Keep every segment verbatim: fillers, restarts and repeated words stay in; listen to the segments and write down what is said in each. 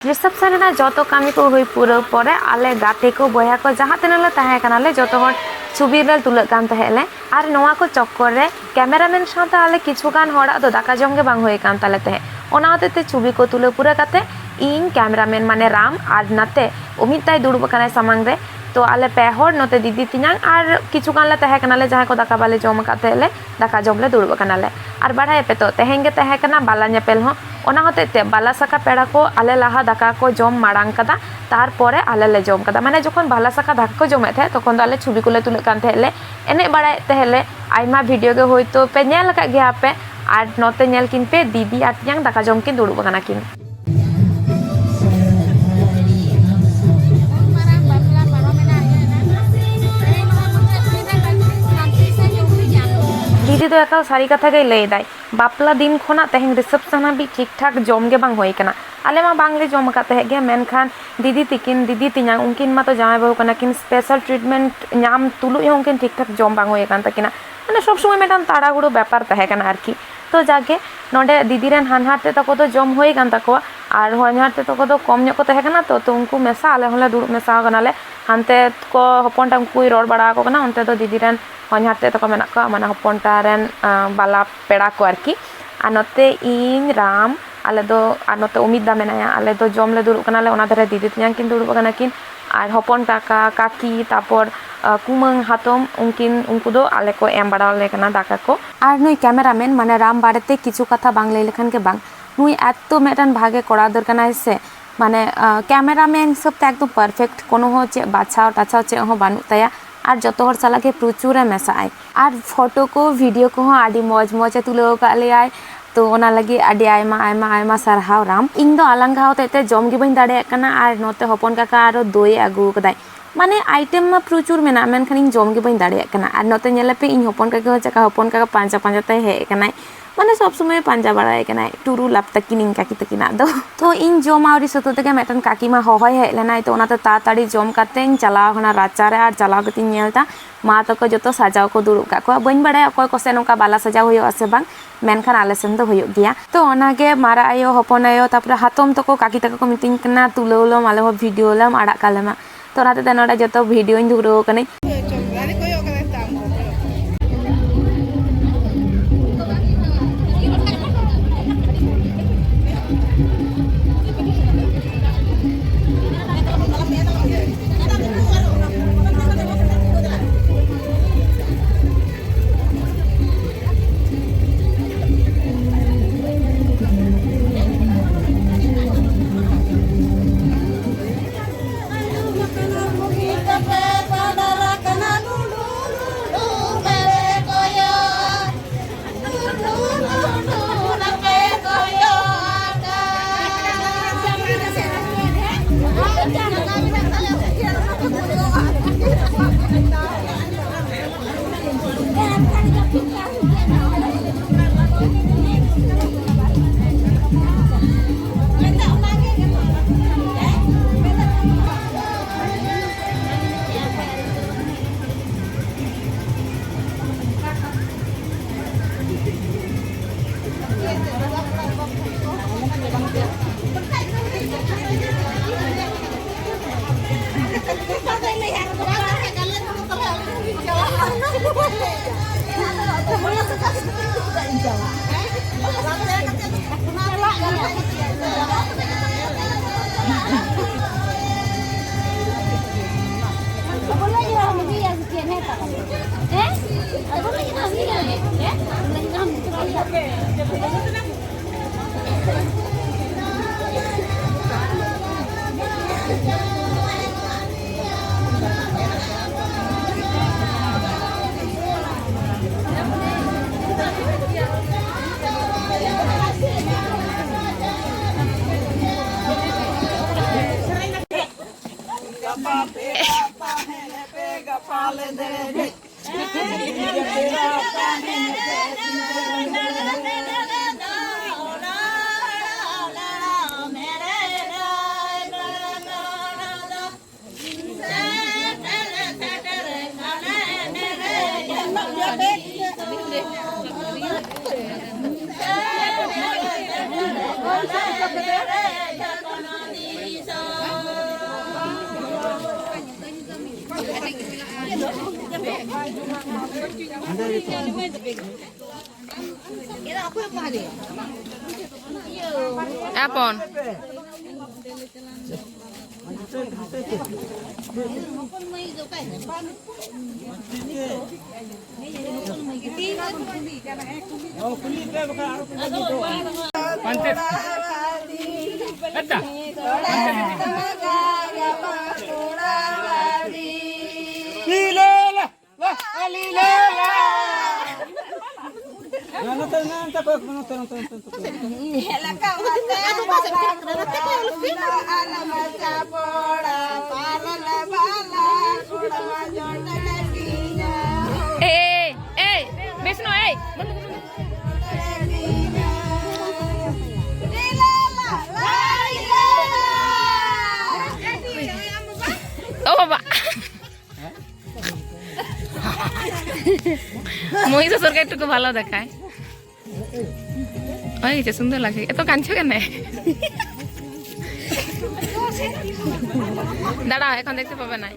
Reception ᱨᱮᱱᱟᱜ ᱡᱚᱛᱚ ᱠᱟᱹᱢᱤ ᱠᱚ ᱦᱩᱭ ᱯᱩᱨᱟᱹᱣ ᱯᱚᱨᱮ ᱟᱞᱮ ᱜᱟᱛᱮ ᱠᱚ, ᱵᱚᱭᱦᱟ ᱠᱚ, ᱡᱟᱦᱟᱸ ᱛᱤᱱᱟᱹᱜ ᱞᱮ ᱛᱟᱦᱮᱸ ᱠᱟᱱᱟᱞᱮ, ᱡᱚᱛᱚ ᱦᱚᱲ ᱪᱷᱚᱵᱤ ᱞᱮ ᱛᱩᱞᱟᱹᱜ ᱠᱟᱱ ᱛᱟᱦᱮᱸᱫ ᱞᱮ᱾ ᱟᱨ ᱱᱚᱣᱟ ᱠᱚ ᱪᱚᱠᱠᱚᱨ ᱨᱮ ᱠᱮᱢᱮᱨᱟᱢᱮᱱ ᱥᱟᱶᱛᱮ ᱟᱞᱮ ᱠᱤᱪᱷᱩ ᱜᱟᱱ ᱦᱚᱲᱟᱜ ᱫᱚ ᱫᱟᱠᱟ ᱡᱚᱢ ᱜᱮ ᱵᱟᱝ ᱦᱩᱭ ᱠᱟᱱ ᱛᱟᱞᱮ ᱛᱟᱦᱮᱸᱫ᱾ ᱚᱱᱟ ᱦᱚᱛᱮᱡ ᱛᱮ ᱪᱷᱚᱵᱤ ᱠᱚ ᱛᱩᱞᱟᱹᱣ ᱯᱩᱨᱟᱹ ᱠᱟᱛᱮ ᱤᱧ ᱠᱮᱢᱮᱨᱟᱢᱮᱱ ᱢᱟᱱᱮ ᱨᱟᱢ ᱟᱨ ᱱᱟᱛᱮ ᱚᱢᱤᱛ ᱛᱟᱭ ᱫᱩᱲᱩᱵ ᱟᱠᱟᱱᱟᱭ ᱥᱟᱢᱟᱝ ᱨᱮ᱾ ᱛᱚ ᱟᱞᱮ ᱯᱮ ᱦᱚᱲ, ᱱᱚᱛᱮ ᱫᱤᱫᱤ ᱛᱮᱧᱟᱝ ᱟᱨ ᱠᱤᱪᱷᱩ ᱜᱟᱱ ᱞᱮ ᱛᱟᱦᱮᱸ ᱠᱟᱱᱟᱞᱮ, ᱡᱟᱦᱟᱸᱭ ᱠᱚ ᱫᱟᱠᱟ ᱵᱟᱞᱮ ᱡᱚᱢ ᱟᱠᱟᱫ ᱛᱟᱦᱮᱸᱫ ᱞᱮ, ᱫᱟᱠᱟ ᱡᱚᱢ ᱞᱮ ᱫᱩᱲᱩᱵ ᱟᱠᱟᱱᱟᱞᱮ᱾ ᱟᱨ ᱵᱟᱲᱟᱭᱟᱯᱮ ᱛᱚ, ᱛᱮᱦᱮᱧ ᱜᱮ ᱛᱟᱦᱮᱸ ᱠᱟᱱᱟ ᱵᱟᱞᱟ ᱧᱮᱯᱮᱞ ᱦᱚᱸ᱾ ᱚᱱᱟ ᱦᱚᱛᱮᱡ ᱛᱮ ᱵᱟᱞᱟ ᱥᱟᱠᱟ ᱯᱮᱲᱟ ᱠᱚ ᱟᱞᱮ ᱞᱟᱦᱟ ᱫᱟᱠᱟ ᱠᱚ ᱡᱚᱢ ᱢᱟᱲᱟᱝ ᱠᱟᱫᱟ, ᱛᱟᱨᱯᱚᱨᱮ ᱟᱞᱮ ᱞᱮ ᱡᱚᱢ ᱠᱟᱫᱟ᱾ ᱢᱟᱱᱮ ᱡᱚᱠᱷᱚᱱ ᱵᱟᱞᱟ ᱥᱟᱠᱟ ᱫᱟᱠᱟ ᱠᱚ ᱡᱚᱢᱮᱫ ᱛᱟᱦᱮᱸᱫ, ᱛᱚᱠᱷᱚᱱ ᱫᱚ ᱟᱞᱮ ᱪᱷᱚᱵᱤ ᱠᱚᱞᱮ ᱛᱩᱞᱟᱹᱜ ᱠᱟᱱ ᱛᱟᱦᱮᱸᱫ ᱞᱮ, ᱮᱱᱮᱡ ᱵᱟᱲᱟᱭᱮᱫ ᱛᱟᱦᱮᱸᱫ ᱞᱮ᱾ ᱟᱭᱢᱟ ᱵᱷᱤᱰᱤᱭᱳ ᱜᱮ ᱦᱳᱭᱛᱳ ᱯᱮ ᱧᱮᱞ ᱟᱠᱟᱫ ᱜᱮᱭᱟ ᱯᱮ᱾ ᱟᱨ ᱱᱚᱛᱮ ᱧᱮᱞ ᱠᱤᱱ ᱯᱮ, ᱫᱤᱫᱤ ᱟᱨ ᱛᱮᱧᱟᱝ ᱫᱟᱠᱟ ᱡᱚᱢ ᱠᱤᱱ ᱫᱩᱲᱩᱵ ᱟᱠᱟᱱᱟ ᱠᱤᱱ᱾ ᱫᱤᱫᱤ ᱫᱚ ᱮᱠᱟᱞ ᱥᱟᱹᱨᱤ ᱠᱟᱛᱷᱟ ᱜᱮᱭ ᱞᱟᱹᱭ ᱮᱫᱟᱭ, ᱵᱟᱯᱞᱟ ᱫᱤᱱ ᱠᱷᱚᱱᱟᱜ ᱛᱮᱦᱮᱧ ᱨᱤᱥᱮᱯᱥᱚᱱ ᱦᱟᱹᱵᱤᱡ ᱴᱷᱤᱠ ᱴᱷᱟᱠ ᱡᱚᱢ ᱜᱮ ᱵᱟᱝ ᱦᱩᱭ ᱠᱟᱱᱟ᱾ ᱟᱞᱮ ᱢᱟ ᱵᱟᱝᱞᱮ ᱡᱚᱢ ᱟᱠᱟᱫ ᱛᱟᱦᱮᱸᱫ ᱜᱮ, ᱢᱮᱱᱠᱷᱟᱱ ᱫᱤᱫᱤ ᱛᱤᱠᱤᱱ, ᱫᱤᱫᱤ ᱛᱮᱧᱟᱝ, ᱩᱱᱠᱤᱱ ᱢᱟᱛᱚ ᱡᱟᱶᱟᱭ ᱵᱟᱹᱦᱩ ᱠᱟᱱᱟ ᱠᱤᱱ, ᱥᱯᱮᱥᱟᱞ ᱴᱨᱤᱴᱢᱮᱱᱴ ᱧᱟᱢ ᱛᱩᱞᱩᱡ ᱦᱚᱸ ᱩᱱᱠᱤᱱ ᱴᱷᱤᱠ ᱴᱷᱟᱠ ᱡᱚᱢ ᱵᱟᱝ ᱦᱩᱭ ᱟᱠᱟᱱ ᱛᱟᱹᱠᱤᱱᱟ᱾ ᱢᱟᱱᱮ ᱥᱚᱵ ᱥᱚᱢᱚᱭ ᱢᱤᱫᱴᱟᱝ ᱛᱟᱲᱟᱦᱩᱲᱳ ᱵᱮᱯᱟᱨ ᱛᱟᱦᱮᱸ ᱠᱟᱱᱟ ᱟᱨᱠᱤ᱾ ᱛᱚ ᱡᱟᱜᱮ ᱱᱚᱰᱮ ᱫᱤᱫᱤ ᱨᱮᱱ ᱦᱟᱱᱦᱟᱨ ᱛᱮ ᱛᱟᱠᱚ ᱫᱚ ᱡᱚᱢ ᱦᱩᱭ ᱟᱠᱟᱱ ᱛᱟᱠᱚᱣᱟ, ᱟᱨ ᱦᱚᱧᱦᱟᱨ ᱛᱮ ᱛᱟᱠᱚ ᱫᱚ ᱠᱚᱢ ᱧᱚᱜ ᱠᱚ ᱛᱟᱦᱮᱸ ᱠᱟᱱᱟ ᱛᱚ, ᱛᱚ ᱩᱱᱠᱩ ᱢᱮᱥᱟ ᱟᱞᱮ ᱦᱚᱸᱞᱮ ᱫᱩᱲᱩᱵ ᱢᱮᱥᱟ ᱟᱠᱟᱱᱟᱞᱮ᱾ ᱦᱟᱱᱛᱮ ᱠᱚ ᱦᱚᱯᱚᱱ ᱴᱟ ᱩᱱᱠᱩᱭ ᱨᱚᱲ ᱵᱟᱲᱟ ᱟᱠᱚ ᱠᱟᱱᱟ, ᱚᱱᱛᱮ ᱫᱚ ᱫᱤᱫᱤ ᱨᱮᱱ ᱦᱚᱧᱦᱟᱨ ᱛᱮ ᱛᱟᱠᱚ ᱢᱮᱱᱟᱜ ᱠᱚᱣᱟ, ᱢᱟᱱᱮ ᱦᱚᱯᱚᱱ ᱴᱟ ᱨᱮᱱ, ᱟᱸ, ᱵᱟᱞᱟ ᱯᱮᱲᱟ ᱠᱚ ᱟᱨᱠᱤ᱾ ᱟᱨ ᱱᱚᱛᱮ ᱤᱧ, ᱨᱟᱢ, ᱟᱞᱮ ᱫᱚ, ᱟᱨ ᱱᱚᱛᱮ ᱚᱢᱤᱛ ᱫᱟ ᱢᱮᱱᱟᱭᱟ, ᱟᱞᱮ ᱫᱚ ᱡᱚᱢ ᱞᱮ ᱫᱩᱲᱩᱵ ᱠᱟᱱᱟᱞᱮ, ᱚᱱᱟ ᱫᱷᱟᱨᱮ ᱫᱤᱫᱤ ᱛᱮᱧᱟᱝ ᱠᱤᱱ ᱫᱩᱲᱩᱵ ᱟᱠᱟᱱᱟ ᱠᱤᱱ, ᱟᱨ ᱦᱚᱯᱚᱱ ᱠᱟᱠᱟ, ᱠᱟᱠᱤ, ᱛᱟᱯᱚᱨ, ᱟᱸ, ᱠᱩᱢᱟᱹᱝ, ᱦᱟᱛᱚᱢ, ᱩᱱᱠᱤᱱ, ᱩᱱᱠᱩ ᱫᱚ ᱟᱞᱮ ᱠᱚ ᱮᱢ ᱵᱟᱲᱟ ᱟᱞᱮ ᱠᱟᱱᱟ ᱫᱟᱠᱟ ᱠᱚ᱾ ᱟᱨ ᱱᱩᱭ ᱠᱮᱢᱮᱨᱟᱢᱮᱱ ᱢᱟᱱᱮ ᱨᱟᱢ ᱵᱟᱨᱮᱛᱮ ᱠᱤᱪᱷᱩ ᱠᱟᱛᱷᱟ ᱵᱟᱝ ᱞᱟᱹᱭ ᱞᱮᱠᱷᱟᱱ ᱜᱮ ᱵᱟᱝ᱾ ᱱᱩᱭ ᱮᱛᱚ ᱢᱤᱫᱴᱟᱝ ᱵᱷᱟᱜᱮ ᱠᱚᱲᱟ ᱜᱤᱫᱟᱹᱨ ᱠᱟᱱᱟᱭ ᱥᱮ, ᱢᱟᱱᱮ, ᱟᱸ, ᱠᱮᱢᱮᱨᱟᱢᱮᱱ ᱦᱤᱥᱟᱹᱵ ᱛᱮ ᱮᱠᱫᱚᱢ ᱯᱟᱨᱯᱷᱮᱠᱴ, ᱠᱳᱱᱳ ᱦᱚᱸ ᱪᱮᱫ ᱵᱟᱪᱷᱟᱣ ᱴᱟᱪᱷᱟᱣ ᱪᱮᱫ ᱦᱚᱸ ᱵᱟᱹᱱᱩᱜ ᱛᱟᱭᱟ᱾ ᱟᱨ ᱡᱚᱛᱚ ᱦᱚᱲ ᱥᱟᱞᱟᱜ ᱜᱮ ᱯᱨᱚᱪᱩᱨ ᱮ ᱢᱮᱥᱟᱜ ᱟᱭ᱾ ᱟᱨ ᱯᱷᱳᱴᱳ ᱠᱚ, ᱵᱷᱤᱰᱤᱭᱳ ᱠᱚᱦᱚᱸ ᱟᱹᱰᱤ ᱢᱚᱡᱽ ᱢᱚᱡᱽ ᱮ ᱛᱩᱞᱟᱹᱣ ᱟᱠᱟᱫ ᱞᱮᱭᱟᱭ᱾ ᱛᱚ ᱚᱱᱟ ᱞᱟᱹᱜᱤᱫ ᱟᱹᱰᱤ ᱟᱭᱢᱟ, ᱟᱭᱢᱟ, ᱟᱭᱢᱟ ᱥᱟᱨᱦᱟᱣ ᱨᱟᱢ᱾ ᱤᱧ ᱫᱚ ᱟᱞᱟᱝᱜᱟ ᱦᱚᱛᱮᱡ ᱛᱮ ᱡᱚᱢ ᱜᱮ ᱵᱟᱹᱧ ᱫᱟᱲᱮᱭᱟᱜ ᱠᱟᱱᱟ, ᱟᱨ ᱱᱚᱛᱮ ᱦᱚᱯᱚᱱ ᱠᱟᱠᱟ ᱟᱨᱚ ᱫᱳᱭ ᱮ ᱟᱹᱜᱩ ᱟᱠᱟᱫᱟᱭ᱾ ᱢᱟᱱᱮ ᱟᱭᱴᱮᱢ ᱢᱟ ᱯᱨᱚᱪᱩᱨ ᱢᱮᱱᱟᱜᱼᱟ, ᱢᱮᱱᱠᱷᱟᱱ ᱤᱧ ᱡᱚᱢ ᱜᱮ ᱵᱟᱹᱧ ᱫᱟᱲᱮᱭᱟᱜ ᱠᱟᱱᱟ᱾ ᱟᱨ ᱱᱚᱛᱮ ᱧᱮᱞᱮᱯᱮ, ᱤᱧ ᱦᱚᱯᱚᱱ ᱠᱟᱠᱟ ᱦᱚᱸ ᱪᱮᱠᱟ ᱦᱚᱯᱚᱱ ᱠᱟᱠᱟ ᱯᱟᱸᱡᱟ ᱯᱟᱸᱡᱟ ᱛᱮ ᱦᱮᱡ ᱟᱠᱟᱱᱟᱭ᱾ ᱢᱟᱱᱮ ᱥᱚᱵ ᱥᱚᱢᱚᱭ ᱯᱟᱸᱡᱟ ᱵᱟᱲᱟᱭ ᱠᱟᱱᱟᱭ ᱴᱩᱨᱩ ᱞᱟᱯᱛᱟᱠᱤᱱ ᱤᱧ ᱠᱟᱠᱤ ᱛᱟᱹᱠᱤᱱᱟᱜ ᱫᱚ᱾ ᱛᱚ ᱤᱧ ᱡᱚᱢ ᱟᱹᱣᱨᱤ ᱥᱟᱹᱛᱟᱹᱜ ᱛᱮᱜᱮ ᱢᱤᱫᱴᱮᱱ ᱠᱟᱠᱤᱢᱟ ᱦᱚᱦᱚᱭ ᱦᱮᱡ ᱞᱮᱱᱟᱭ, ᱛᱚ ᱚᱱᱟᱛᱮ ᱛᱟᱲᱟᱛᱟᱲᱤ ᱡᱚᱢ ᱠᱟᱛᱮᱧ ᱪᱟᱞᱟᱣ ᱠᱟᱱᱟ ᱨᱟᱪᱟᱨᱮ᱾ ᱟᱨ ᱪᱟᱞᱟᱣ ᱠᱟᱛᱮᱧ ᱧᱮᱞ ᱮᱫᱟ ᱢᱟ ᱛᱟᱠᱚ ᱡᱚᱛᱚ ᱥᱟᱡᱟᱣ ᱠᱚ ᱫᱩᱲᱩᱵ ᱠᱟᱜ ᱠᱚᱣᱟ᱾ ᱵᱟᱹᱧ ᱵᱟᱲᱟᱭᱟ ᱚᱠᱚᱭ ᱠᱚᱥᱮᱫ ᱱᱚᱝᱠᱟ ᱵᱟᱞᱟ ᱥᱟᱡᱟᱣ ᱦᱩᱭᱩᱜᱼᱟ ᱥᱮ ᱵᱟᱝ, ᱢᱮᱱᱠᱷᱟᱱ ᱟᱞᱮ ᱥᱮᱱ ᱫᱚ ᱦᱩᱭᱩᱜ ᱜᱮᱭᱟ᱾ ᱛᱚ ᱚᱱᱟᱜᱮ ᱢᱟᱨᱟᱜ ᱟᱭᱳ, ᱦᱚᱯᱚᱱ ᱟᱭᱳ, ᱛᱟᱨᱯᱚᱨᱮ ᱦᱟᱛᱚᱢ ᱛᱟᱠᱚ, ᱠᱟᱠᱤ ᱛᱟᱠᱚ ᱠᱚ ᱢᱤᱛᱟᱹᱧ ᱠᱟᱱᱟ, "ᱛᱩᱞᱟᱹᱣ ᱞᱮᱢ, ᱟᱞᱮ ᱦᱚᱸ ᱵᱷᱤᱰᱤᱭᱳ ᱞᱮᱢ ᱟᱲᱟᱜ ᱠᱟᱞᱮ ᱢᱟ᱾" ᱛᱚ ᱚᱱᱟ ᱦᱚᱛᱮᱡ ᱛᱮ ᱱᱚᱰᱮ ᱡᱚᱛᱚ ᱵᱷᱤᱰᱤᱭᱳᱧ ᱫᱷᱩᱨᱟᱹᱣ ᱠᱟᱹᱱᱟᱹᱧ᱾ ᱮᱯᱚᱱ᱾ ᱮᱭ, ᱮᱭ, ᱵᱤᱥᱱᱩ, ᱮᱭ᱾ ও বাবা। মহিষাসুরকে একটু ভালো দেখায়। ওই যে সুন্দর লাগছে, এত কাঁদছো কেন? দাঁড়াও, এখন দেখতে পাবে না।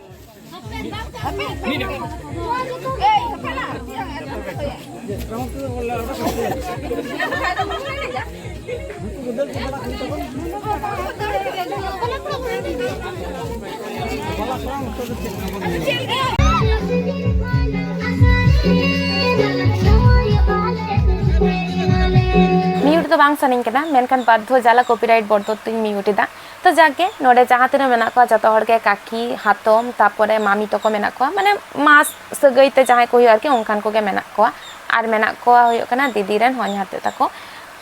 ᱢᱤᱭᱩᱴ ᱫᱚ ᱵᱟᱝ ᱥᱟᱱᱟᱧ ᱠᱟᱱᱟ, ᱢᱮᱱᱠᱷᱟᱱ ᱵᱟᱫᱽᱫᱷᱚ ᱡᱟᱞᱟ ᱠᱚᱯᱤᱨᱟᱭᱤᱴ ᱵᱚᱨᱫᱚᱛ ᱛᱤᱧ ᱢᱤᱭᱩᱴ ᱮᱫᱟ᱾ ᱛᱚ ᱡᱟᱠ ᱜᱮ, ᱱᱚᱰᱮ ᱡᱟᱦᱟᱸ ᱛᱤᱱᱟᱹᱜ ᱢᱮᱱᱟᱜ ᱠᱚᱣᱟ ᱡᱚᱛᱚ ᱦᱚᱲ ᱜᱮ, ᱠᱟᱠᱤ, ᱦᱟᱛᱚᱢ, ᱛᱟᱯᱚᱨᱮ ᱢᱟᱢᱤ ᱛᱟᱠᱚ ᱢᱮᱱᱟᱜ ᱠᱚᱣᱟ, ᱢᱟᱱᱮ ᱢᱟ ᱥᱟᱹᱜᱟᱹᱭ ᱛᱮ ᱡᱟᱦᱟᱸᱭ ᱠᱚ ᱦᱩᱭᱩᱜᱼᱟ ᱟᱨᱠᱤ, ᱚᱱᱠᱟᱱ ᱠᱚᱜᱮ ᱢᱮᱱᱟᱜ ᱠᱚᱣᱟ᱾ ᱟᱨ ᱢᱮᱱᱟᱜ ᱠᱚᱣᱟ ᱦᱩᱭᱩᱜ ᱠᱟᱱᱟ ᱫᱤᱫᱤ ᱨᱮᱱ ᱦᱚᱧᱦᱟᱨ ᱛᱮᱫ ᱛᱟᱠᱚ᱾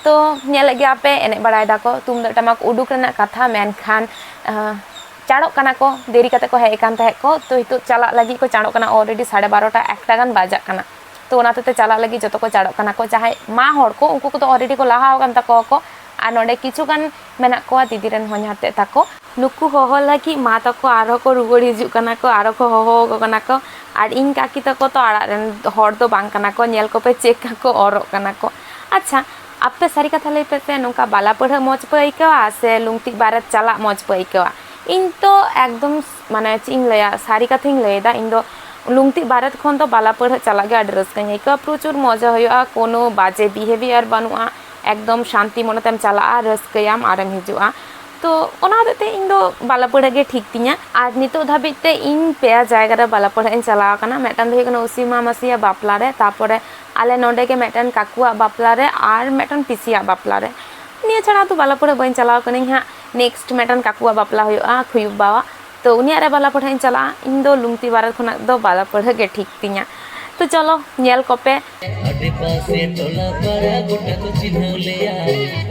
ᱛᱚ ᱧᱮᱞᱮᱫ ᱜᱮᱭᱟ ᱯᱮ, ᱮᱱᱮᱡ ᱵᱟᱲᱟᱭ ᱫᱟᱠᱚ, ᱛᱩᱢᱫᱟᱹᱜ ᱴᱟᱢᱟᱠ ᱩᱰᱩᱠ ᱨᱮᱱᱟᱜ ᱠᱟᱛᱷᱟ, ᱢᱮᱱᱠᱷᱟᱱ ᱟᱸ, ᱪᱟᱲᱚᱜ ᱠᱟᱱᱟ ᱠᱚ, ᱫᱮᱨᱤ ᱠᱟᱛᱮ ᱠᱚ ᱦᱮᱡ ᱟᱠᱟᱱ ᱛᱟᱦᱮᱸᱫ ᱠᱚ᱾ ᱛᱚ ᱱᱤᱛᱚᱜ ᱪᱟᱞᱟᱜ ᱞᱟᱹᱜᱤᱫ ᱠᱚ ᱪᱟᱲᱚᱜ ᱠᱟᱱᱟ, ᱚᱞᱨᱮᱰᱤ ᱥᱟᱲᱮ ᱵᱟᱨᱚᱴᱟ, ᱮᱠᱴᱟ ᱜᱟᱱ ᱵᱟᱡᱟᱜ ᱠᱟᱱᱟ᱾ ᱛᱚ ᱚᱱᱟ ᱦᱚᱛᱮᱡ ᱛᱮ ᱪᱟᱞᱟᱜ ᱞᱟᱹᱜᱤᱫ ᱡᱚᱛᱚ ᱠᱚ ᱪᱟᱲᱚᱜ ᱠᱟᱱᱟ ᱠᱚ᱾ ᱡᱟᱦᱟᱸᱭ ᱢᱟ ᱦᱚᱲ ᱠᱚ, ᱩᱱᱠᱩ ᱠᱚᱫᱚ ᱚᱞᱨᱮᱰᱤ ᱠᱚ ᱞᱟᱦᱟ ᱟᱠᱟᱱ ᱛᱟᱠᱚᱣᱟ ᱠᱚ, ᱟᱨ ᱱᱚᱰᱮ ᱠᱤᱪᱷᱩ ᱜᱟᱱ ᱢᱮᱱᱟᱜ ᱠᱚᱣᱟ ᱫᱤᱫᱤ ᱨᱮᱱ ᱦᱚᱧᱦᱟᱨ ᱛᱮᱫ ᱛᱟᱠᱚ᱾ ᱱᱩᱠᱩ ᱦᱚᱦᱚ ᱞᱟᱹᱜᱤᱫ ᱢᱟ ᱛᱟᱠᱚ ᱟᱨᱦᱚᱸ ᱠᱚ ᱨᱩᱣᱟᱹᱲ ᱦᱤᱡᱩᱜ ᱠᱟᱱᱟ ᱠᱚ, ᱟᱨᱦᱚᱸ ᱠᱚ ᱦᱚᱦᱚ ᱟᱠᱚ ᱠᱟᱱᱟ ᱠᱚ᱾ ᱟᱨ ᱤᱧ ᱠᱟᱠᱤ ᱛᱟᱠᱚ ᱛᱚ ᱟᱲᱟᱜ ᱨᱮᱱ ᱦᱚᱲ ᱫᱚ ᱵᱟᱝ ᱠᱟᱱᱟ ᱠᱚ, ᱧᱮᱞ ᱠᱚᱯᱮ ᱪᱮᱫ ᱞᱮᱠᱟ ᱠᱚ ᱚᱨᱚᱜ ᱠᱟᱱᱟ ᱠᱚ᱾ ᱟᱪᱪᱷᱟ, ᱟᱯᱮ ᱥᱟᱹᱨᱤ ᱠᱟᱛᱷᱟ ᱞᱟᱹᱭ ᱯᱮ ᱥᱮ, ᱱᱚᱝᱠᱟ ᱵᱟᱞᱟ ᱯᱟᱹᱲᱦᱟᱹ ᱢᱚᱡᱽ ᱯᱮ ᱟᱹᱭᱠᱟᱹᱣᱟ ᱥᱮ ᱞᱩᱝᱛᱤᱡ ᱵᱟᱨᱮᱛ ᱪᱟᱞᱟᱜ ᱢᱚᱡᱽ ᱯᱮ ᱟᱹᱭᱠᱟᱹᱣᱟ? ᱤᱧ ᱛᱚ ᱮᱠᱫᱚᱢ, ᱢᱟᱱᱮ ᱪᱮᱫ ᱤᱧ ᱞᱟᱹᱭᱟ, ᱥᱟᱹᱨᱤ ᱠᱟᱛᱷᱟᱧ ᱞᱟᱹᱭᱮᱫᱟ, ᱤᱧ ᱫᱚ ᱞᱩᱝᱛᱤ ᱵᱟᱨᱮᱛ ᱠᱷᱚᱱ ᱫᱚ ᱵᱟᱞᱟ ᱯᱟᱹᱲᱦᱟᱹ ᱪᱟᱞᱟᱜ ᱜᱮ ᱟᱹᱰᱤ ᱨᱟᱹᱥᱠᱟᱹᱧ ᱟᱹᱭᱠᱟᱹᱣᱟ᱾ ᱯᱨᱚᱪᱩᱨ ᱢᱚᱡᱟ ᱦᱩᱭᱩᱜᱼᱟ, ᱠᱳᱱᱳ ᱵᱟᱡᱮ behaviour ᱵᱟᱹᱱᱩᱜᱼᱟ, ᱮᱠᱫᱚᱢ ᱥᱟᱱᱛᱤ ᱢᱚᱱᱮᱛᱮᱢ ᱪᱟᱞᱟᱜᱼᱟ, ᱨᱟᱹᱥᱠᱟᱹᱭᱟᱢ ᱟᱨᱮᱢ ᱦᱤᱡᱩᱜᱼᱟ᱾ ᱛᱚ ᱚᱱᱟ ᱦᱚᱛᱮᱡ ᱛᱮ ᱤᱧ ᱫᱚ ᱵᱟᱞᱟ ᱯᱟᱹᱲᱦᱟᱹ ᱜᱮ ᱴᱷᱤᱠ ᱛᱤᱧᱟ᱾ ᱟᱨ ᱱᱤᱛᱚᱜ ᱫᱷᱟᱹᱵᱤᱡ ᱛᱮ ᱤᱧ ᱯᱮᱭᱟ ᱡᱟᱭᱜᱟ ᱨᱮ ᱵᱟᱞᱟ ᱯᱟᱹᱲᱦᱟᱹ ᱤᱧ ᱪᱟᱞᱟᱣ ᱟᱠᱟᱱᱟ᱾ ᱢᱤᱫᱴᱟᱝ ᱫᱚ ᱦᱩᱭᱩᱜ ᱠᱟᱱᱟ ᱩᱥᱤᱢᱟ ᱢᱟᱹᱥᱤᱭᱟᱜ ᱵᱟᱯᱞᱟ ᱨᱮ, ᱛᱟᱨᱯᱚᱨᱮ ᱟᱞᱮ ᱱᱚᱰᱮ ᱜᱮ ᱢᱤᱫᱴᱟᱝ ᱠᱟᱠᱩᱣᱟᱜ ᱵᱟᱯᱞᱟ ᱨᱮ, ᱟᱨ ᱢᱤᱫᱴᱟᱝ ᱯᱤᱥᱤᱭᱟᱜ ᱵᱟᱯᱞᱟ ᱨᱮ᱾ ᱱᱤᱭᱟᱹ ᱪᱷᱟᱲᱟ ᱫᱚ ᱵᱟᱞᱟ ᱯᱟᱹᱲᱦᱟᱹ ᱵᱟᱹᱧ ᱪᱟᱞᱟᱣ ᱠᱟᱹᱱᱟᱹᱧ ᱦᱟᱸᱜ᱾ Next ᱢᱤᱫᱴᱟᱝ ᱠᱟᱠᱩᱣᱟᱜ ᱵᱟᱯᱞᱟ ᱦᱩᱭᱩᱜᱼᱟ ᱠᱷᱩᱭᱩᱵ ᱵᱟᱣᱟᱜ, ᱛᱚ ᱩᱱᱤᱭᱟᱜ ᱨᱮ ᱵᱟᱞᱟ ᱯᱟᱹᱲᱦᱟᱹ ᱤᱧ ᱪᱟᱞᱟᱜᱼᱟ᱾ ᱤᱧ ᱫᱚ ᱞᱩᱝᱛᱤ ᱵᱟᱨᱮᱛ ᱠᱷᱚᱱᱟᱜ ᱫᱚ ᱵᱟᱞᱟ ᱯᱟᱹᱲᱦᱟᱹ ᱜᱮ ᱴᱷᱤᱠ ᱛᱤᱧᱟ᱾ ᱛᱚ ᱪᱚᱞᱚ ᱧᱮᱞ ᱠᱚᱯᱮ᱾ ᱟᱰᱮ ᱯᱟᱥᱮ ᱴᱚᱞᱟ ᱯᱟᱲᱟ ᱜᱚᱴᱟ ᱠᱚ ᱪᱤᱱᱦᱟᱹᱣ ᱞᱮᱭᱟ,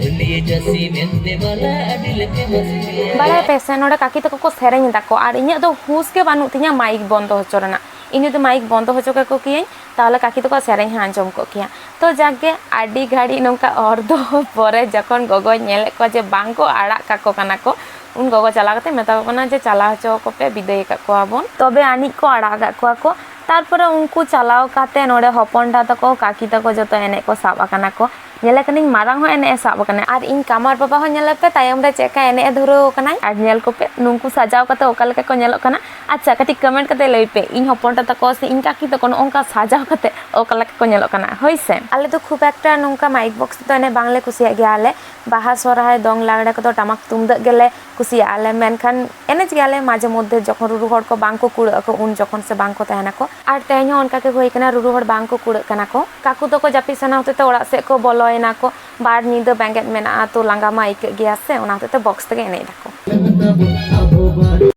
ᱩᱱᱤ ᱪᱟᱹᱥᱤ ᱢᱮᱱᱛᱮ ᱵᱟᱞᱟ ᱟᱹᱰᱤ ᱞᱮᱠᱮ ᱢᱟᱹᱥᱤ ᱞᱮᱭᱟ᱾ ᱵᱟᱲᱟᱭ ᱯᱮ ᱥᱮ, ᱱᱚᱰᱮ ᱠᱟᱠᱤ ᱛᱟᱠᱚ ᱠᱚ ᱥᱮᱨᱮᱧ ᱮᱫᱟ ᱠᱚ, ᱟᱨ ᱤᱧᱟᱹᱜ ᱫᱚ ᱦᱩᱸᱥ ᱜᱮ ᱵᱟᱹᱱᱩᱜ ᱛᱤᱧᱟ ᱢᱟᱭᱤᱠ ᱵᱚᱱᱫᱚ ᱦᱚᱪᱚ ᱨᱮᱱᱟᱜ᱾ ᱤᱧ ᱡᱩᱫᱤ ᱢᱟᱭᱤᱠ ᱵᱚᱱᱫᱚ ᱦᱚᱪᱚ ᱠᱟᱠᱚ ᱠᱤᱭᱟᱹᱧ, ᱛᱟᱦᱚᱞᱮ ᱠᱟᱠᱤ ᱛᱟᱠᱚᱣᱟᱜ ᱥᱮᱨᱮᱧ ᱦᱚᱸ ᱟᱸᱡᱚᱢ ᱠᱚᱜ ᱠᱮᱭᱟ᱾ ᱛᱚ ᱡᱟᱠ ᱜᱮ, ᱟᱹᱰᱤ ᱜᱷᱟᱹᱲᱤᱡ ᱱᱚᱝᱠᱟ ᱚᱨᱫᱷᱚ ᱯᱚᱨᱮ ᱡᱚᱠᱷᱚᱱ ᱜᱚᱜᱚᱭ ᱧᱮᱞᱮᱫ ᱠᱚᱣᱟ ᱡᱮ ᱵᱟᱝ ᱠᱚ ᱟᱲᱟᱜ ᱠᱟᱠᱚ ᱠᱟᱱᱟ ᱠᱚ, ᱩᱱ ᱜᱚᱜᱚ ᱪᱟᱞᱟᱣ ᱠᱟᱛᱮ ᱢᱮᱛᱟ ᱠᱚ ᱠᱟᱱᱟ ᱡᱮ, "ᱪᱟᱞᱟᱣ ᱦᱚᱪᱚ ᱟᱠᱚ ᱯᱮ, ᱵᱤᱫᱟᱹᱭ ᱟᱠᱟᱫ ᱠᱚᱣᱟ ᱵᱚᱱ᱾" ᱛᱚᱵᱮ ᱟᱹᱱᱤᱡ ᱠᱚ ᱟᱲᱟᱜ ᱟᱠᱟᱫ ᱠᱚᱣᱟ ᱠᱚ᱾ ᱛᱟᱨᱯᱚᱨᱮ ᱩᱱᱠᱩ ᱪᱟᱞᱟᱣ ᱠᱟᱛᱮ ᱱᱚᱰᱮ ᱦᱚᱯᱚᱱ ᱮᱨᱟ ᱛᱟᱠᱚ, ᱠᱟᱠᱤ ᱛᱟᱠᱚ ᱡᱚᱛᱚ ᱮᱱᱮᱡ ᱠᱚ ᱥᱟᱵ ᱟᱠᱟᱱᱟ ᱠᱚ᱾ ᱧᱮᱞᱮ ᱠᱟᱹᱱᱟᱹᱧ ᱢᱟᱨᱟᱝ ᱦᱚᱸ ᱮᱱᱮᱡ ᱮ ᱥᱟᱵ ᱟᱠᱟᱱᱟ᱾ ᱟᱨ ᱤᱧ ᱠᱟᱢᱟᱨ ᱵᱟᱵᱟ ᱦᱚᱸ ᱧᱮᱞᱮ ᱯᱮ ᱛᱟᱭᱚᱢ ᱨᱮ ᱪᱮᱫ ᱞᱮᱠᱟ ᱮᱱᱮᱡ ᱮ ᱫᱷᱩᱨᱟᱹᱣ ᱟᱠᱟᱱᱟᱭ᱾ ᱟᱨ ᱧᱮᱞ ᱠᱚᱯᱮ ᱱᱩᱠᱩ ᱥᱟᱡᱟᱣ ᱠᱟᱛᱮ ᱚᱠᱟ ᱞᱮᱠᱟ ᱠᱚ ᱧᱮᱞᱚᱜ ᱠᱟᱱᱟ᱾ ᱟᱪᱪᱷᱟ, ᱠᱟᱹᱴᱤᱡ comment ᱠᱟᱛᱮ ᱞᱟᱹᱭ ᱯᱮ, ᱤᱧ ᱦᱚᱯᱚᱱ ᱮᱨᱟ ᱛᱟᱠᱚ ᱥᱮ ᱤᱧ ᱠᱟᱠᱤ ᱛᱟᱠᱚ ᱱᱚᱜᱼᱚ ᱱᱚᱝᱠᱟ ᱥᱟᱡᱟᱣ ᱠᱟᱛᱮ ᱚᱠᱟ ᱞᱮᱠᱟ ᱠᱚ ᱧᱮᱞᱚᱜ ᱠᱟᱱᱟ, ᱦᱳᱭ ᱥᱮ? ᱟᱞᱮ ᱫᱚ ᱠᱷᱩᱵ ᱮᱠᱴᱟ ᱱᱚᱝᱠᱟ ᱢᱟᱭᱤᱠ ᱵᱚᱠᱥ ᱫᱚ ᱮᱱᱮᱡ ᱵᱟᱝᱞᱮ ᱠᱩᱥᱤᱭᱟᱜ ᱜᱮᱭᱟ᱾ ᱟᱞᱮ ᱵᱟᱦᱟ, ᱥᱚᱦᱨᱟᱭ, ᱫᱚᱝ, ᱞᱟᱜᱽᱲᱮ ᱠᱚᱫᱚ ᱴᱟᱢᱟᱠ ᱛᱩᱢᱫᱟᱹᱜ ᱜᱮᱞᱮ ᱠᱩᱥᱤᱭᱟᱜᱼᱟ ᱞᱮ, ᱢᱮᱱᱠᱷᱟᱱ ᱮᱱᱮᱡ ᱜᱮᱭᱟᱞᱮ ᱢᱟᱡᱷᱮ ᱢᱚᱫᱽᱫᱷᱮ, ᱡᱚᱠᱷᱚᱱ ᱨᱩᱨᱩ ᱦᱚᱲ ᱠᱚ ᱵᱟᱝ ᱠᱚ ᱠᱩᱲᱟᱹᱜ ᱟᱠᱚ, ᱩᱱ ᱡᱚᱠᱷᱚᱱ ᱥᱮ ᱵᱟᱝ ᱠᱚ ᱛᱟᱦᱮᱱᱟ ᱠᱚ᱾ ᱟᱨ ᱛᱮᱦᱮᱧ ᱦᱚᱸ ᱚᱱᱠᱟ ᱜᱮ ᱦᱩᱭ ᱠᱟᱱᱟ, ᱨᱩᱨᱩ ᱦᱚᱲ ᱵᱟᱝ ᱠᱚ ᱠᱩᱲᱟᱹᱜ ᱠᱟᱱᱟ ᱠᱚ᱾ ᱠᱟᱠᱩ ᱛᱟᱠᱚ ᱡᱟᱹᱯᱤᱫ ᱥᱟᱱᱟ ᱦᱚᱛᱮ ᱛᱮ ᱚᱲᱟᱜ ᱥᱮᱫ ᱠᱚ ᱵᱚᱞᱚᱭᱮᱱᱟ ᱠᱚ᱾ ᱵᱟᱨ ᱧᱤᱫᱟᱹ ᱵᱮᱸᱜᱮᱫ ᱢᱮᱱᱟᱜᱼᱟ, ᱛᱚ ᱞᱟᱸᱜᱟ ᱢᱟ ᱟᱹᱭᱠᱟᱹᱜ ᱜᱮᱭᱟ ᱥᱮ, ᱚᱱᱟ ᱦᱚᱛᱮ ᱛᱮ ᱵᱚᱠᱥ ᱛᱮᱜᱮ ᱮᱱᱮᱡ ᱫᱟᱠᱚ᱾